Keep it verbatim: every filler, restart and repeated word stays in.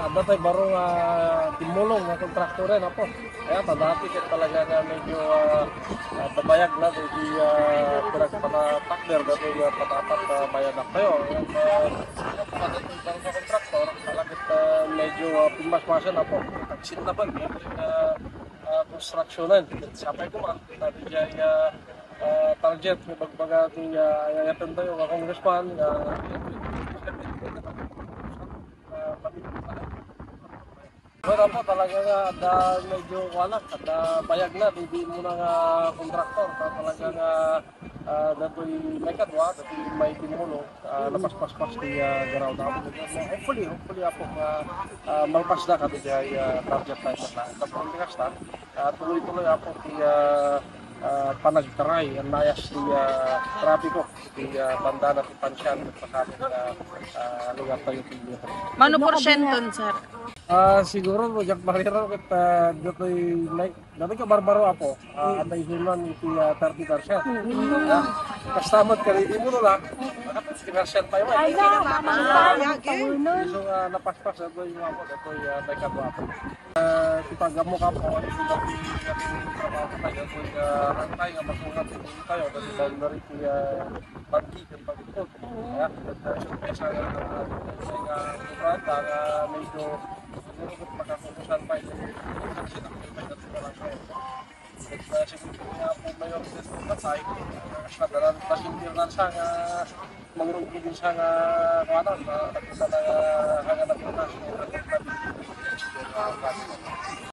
Adda tay baro nga timmulong nga kontraktoren, Apo. Kaya ta dati ket talaga nga medyo, ah, ah, nabayag na, di, ah, pinagpatatakder, dati nga patapat, ah, bayad tayo. Ang, ah, ang patapat ng kontraktor, talaga, ah, medyo, ah, pimasmasan, Apo. Pagsinlaban, medyo, ah, ah, konstruksyonan. Sapay ko, ah, dati dyan, ah, ah, target, nga bagbaga, di, ah, ay, ay, tayo, nga congressman, ah, ah, Well, Apo, talaga nga, adda medyo, wala, adda bayag na, di, di mo na nga kontraktor, ta-, talaga nga, ah, datoy may kadwa, datoy may timmulong, ah, napaspas-pas ti, ah, garaw na. Hopefully, hopefully, Apo, nga, ah, malpas na kadi jay, ah, target time na. Tapos, ang bigas na, ah, tuloy-tuloy, Apo, ti, ah, ah, panagtaray, ang layas ti, ah, trapiko, ti, ah, banda na ti Pansian, ket pasado nga, ah, lugar tayo ti Mano porsienton, sir? Ah, siguro, no, Jack Barrero, ket, ah, datoy, like, datoy ka barbaro, Apo. Ah, atay hunan iti, ah, thirty percent. Ah, kasta met kadi, di mo na, fifty percent pa yun. Ay, na, mama, iso nga napaspas, datoy, Apo, datoy, ah, may kadwa, Apo. Ah, ti pag-ammok, Apo, trabaho tayo, datoy, ah, rantay nga masungat tayo, datoy boundary ti, ah, Pagdi ken pagikot. Ya, ket, ah, siyempre, sa, ah, sa, ah, kontrata nga medyo siguro ket makakukusan pa ito. Kasi nakikita ko lang siya. Ket, ah, siguro nga po, Mayor, ket patay, ah, sa dalan, pasindir lang siya nga mangrugro din siya nga, kuwanan, ah, nakita na nga, nga nagpunas.